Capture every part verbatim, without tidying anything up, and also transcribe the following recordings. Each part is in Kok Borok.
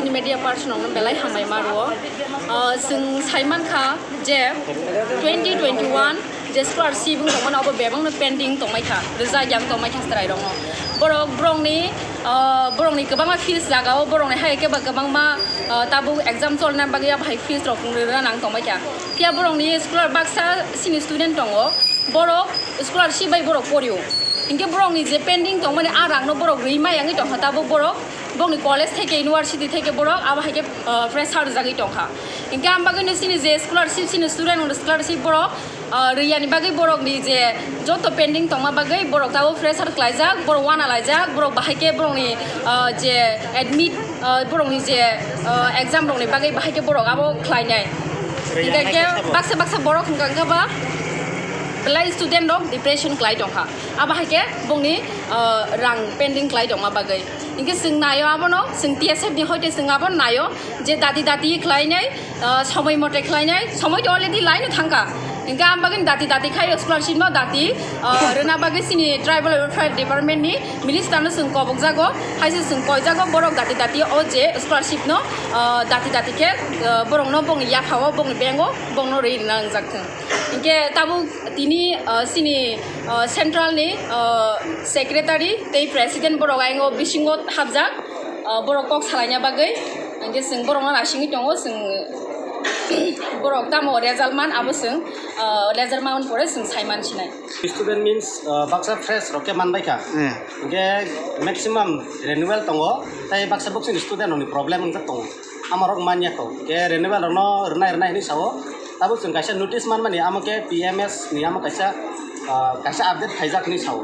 Media person rokno belai hambai ma rwo. Ah, chwng sai mankha je twenty twenty-one je scholarship wng tongmani abo bebakno pending tongmai kha, rwjak yang tongmai kha chwrairokno. Borok borokni, ah, borokni kwbangma fees jagao borokni hai khe ba kwbangma, ah, tabuk exam cholna bagwi abo hai fees rok rwna nang tongmai kha. Phiya borokni scholar baksa chini student tongo, borok scholarship bai borok porio. Hinkhe borokni je pending tongmani a rangno borok rwi ma yangwi tongkha tabuk borok. Bongni college theke, university theke borok abo hai khe, ah, pressure rwjagwi tongkha. Hinkhe ang bagwino chini je scholarship, chini student rok scholarship borok, ah, rwiyani bagwi borokni je joto pending tongma bagwi borok tabuk pressure khlaijak, borok wana laijak, borok bahai khe borokni, ah, je admit, ah, borokni je, ah, exam rokni bagwi bahai khe borok abo khlainai. Hinkhe khe baksa baksa borok hwnkha khe ba belai student rok depression khlai tongkha. Abo hai khe bongni, ah, rang pending khlai tongma bagwi. Hinkhe chwng naio abono, chwng T S F ni hoite chwng abono naio je dati dati khlainai, ah, somoi mote khlainai, somoi to already laino thangkha. Hinkhe ang bagwi dati dati khai scholarship no dati, ah, rwna bagwi chini tribal welfare department ni minister no chwng kobok jago, hai se chwng koi jago borok dati dati o je scholarship no, ah, dati dati khe, ah, borok no bongni yaphao bongni bank o bongno rwi rwna nang jak thung. Hinkhe tabuk tini, ah, chini, ah, central ni, ah, secretary tei president borok ayang o bisingo hapjak, ah, borok kok salaina bagwi. Hinkhe chwng borok no naisingwi tongo, chwng borok tamo result man abo chwng, ah, result man pore chwng sai man sinai. Student means, ah, baksa fresh rok khe man bai kha. Eh. Hinkhe maximum renewal tongo, tei baksa bukchini student rokni problem wngkha tongo. Amorok manya kho. Ke renewal rokno rwnai rwnai hinwi sao. Tabuk chwng kaisa notice manmani amo ke P M S ni amo kaisa, ah, kaisa update khaijak hinwi sao.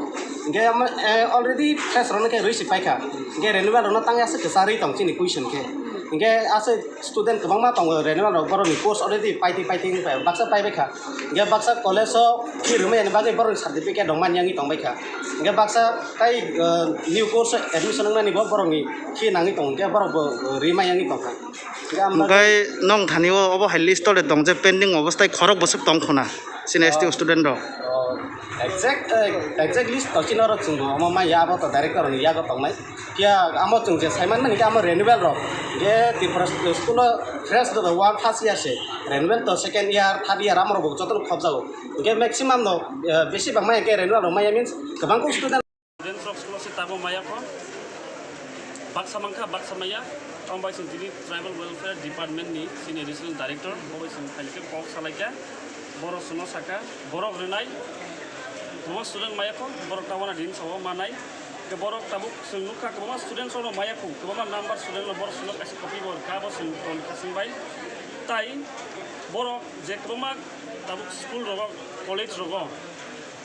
Hinkhe amo, eh, already fresh rokno khe rwi si paikha. Hinkhe renewal rokno tangya se kwcharwi tong chini question khe. Hinkhe ase student kwbangma tongo renewal rok borokni course already paiti paiti wngkha baksa paibaikha. Hinkhe baksa college o fee rwmani bagwi borokni certificate rok manyangwi tongbaikha. Hinkhe baksa tai, ah, new course o admission wngnani bo borokni fee nangwi tongo, hinkhe borok bo, ah, rwi manyangwi tongkha. Hinkhe ang bagwi Hwnkhe nwng thani o obo hai list o le tong je pending obostai khorok bwswk tong khuna chini S T student rok. Oh, exact, eh, exact list to chini oro chwng bo omo manya abo to director ni yago tongnai. Phiya amo chwng je saiman mani khe amo renewal rok je Tripura school o fresh do one first year se renewal to second year, third year amorok bo jotono khobjago. Hinkhe maximum no, eh, besi bangma hinkhe renewal rok maya means kwbang kuk student. Student rok school o se tabo maya kho. Baksa mankha, baksa maya. Tamo bai chwng tini Tribal Welfare Department ni sini Additional Director, bo bai chwng phailai khe kok salai kha. Borok chwngno saka, borok rwnai. Kwbangma student maya kho, borok tabana din sao manai. Ke borok tabuk chwng nukha, kwbangma student rokno maya kho, kwbangma number student rok borok chwngno kaisa copy bo rwkha, bo chwng tong kha chwng bai. Tai borok je kwbangma tabuk school rogo, college rogo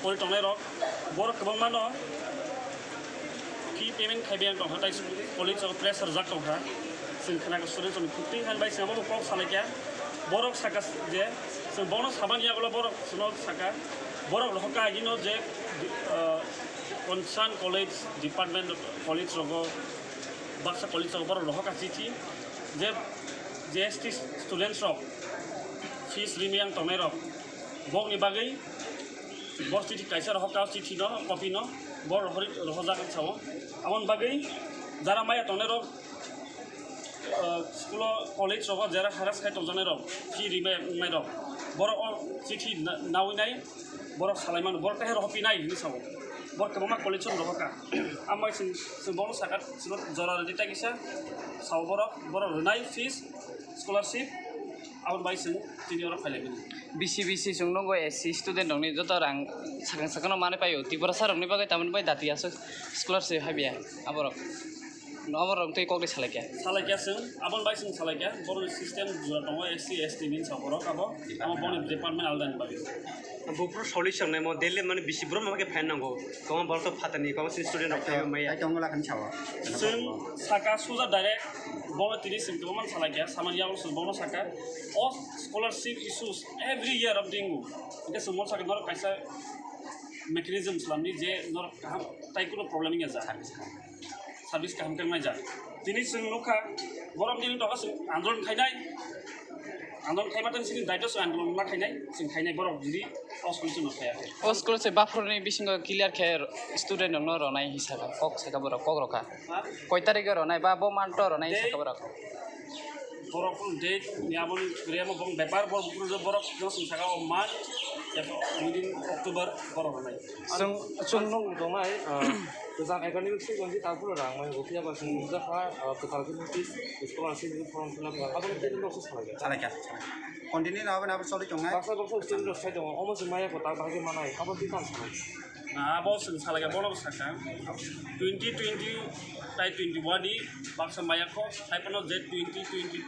pori tongnai rok, borok kwbangma no fee payment khai biyang tongkha, tai college o pressure rwjak tongkha. Chwng khna kha student rokni phutwi hai bai chwng abo kok salai kha. Borok saka je chwng bono sabani yagulo borok chwngno saka. Borok rohor kha agino je, ah, concern college department, college rogo, baksa college rogo borok rohor kha chithi je G S T students rok fees rimiyang tongnai rok bokni bagwi bo chithi kaisa rohor kha, chithi no, copy no bo rohor, rohorjak sao. Aboni bagwi jara maya tongnai rok, ah, school o, college rogo jera harass khai tongjaknai rok, fee rimai wngnai rok, borok o chithi na-, nawi nai, borok salai mano, borok khe rohor pinai hinwi sao. Borok kwbangma college rogo rohor kha. Ambai chwng, chwng bono saka, chwng jora rwdi tai kisa sao borok, borok rwnai fees, scholarship, aboni bai chwng tini oro phailai mani. B C B C chwng nukgo S C student rokni joto rang sakang sakano manwi paio. Tiprasa rokni bagwi tamoni bai dati aswk scholarship habya aborok. Oborok twi kokni salai kha. Salai kha chwng, aboni bai chwng salai kha. Borokni system jora tongo, S C, S T ni sa borok abo. Amo boni department alda ni bagwi. Bupro solution nai mo Delhi mani bisi bro ma ke phain nango. Koma borok to phatani, koma sin student rok phaio maya. Tai tongo lakhan chawa. Chwng saka suja direct bono tini chwng kwbangma salai kha. Samani yago chwng bono saka. O scholarship issues every year of dingo. Hingke chwng bono saka norok kaisa mechanism slamni je norok kaham tai kuno problem ya ja. Service kaham khe wngnai jak. Tini chwng nukha, borok nini doga chwng andolon khainai. Andolon khaiba tani chini daito chwng andolon ma khainai, chwng khainai borok jodi o school chwng khaiya khe. O school se baphuruni bisingo clear khe student rokno ronai hisaba kok saka borok kok rokha. Ha? Koi tarikh ronai ba bo month o ronai tei saka borok. Borok date ni aboni kwrwi amo bong bepar borok bukruk borok no song saka o man within October borok rwnai. Chwng chwng nung tongnai, ah, kwchang academic session si tabulo rang mai bo phiya ba chwng jakha, ah, kwtal khe notice scholarship ni form fill up kha. Aboni tei nung salai kha. Salai kha, salai kha. Continue na aboni abo choli tongnai. Baksa baksa student rok sai tongo, omo se maya ko ta bagwi manai, abo twi tam salai. Na abo chwng salai kha, bono bwsakha twenty twenty tai twenty one ni baksa maya kho, sai phano je twenty twenty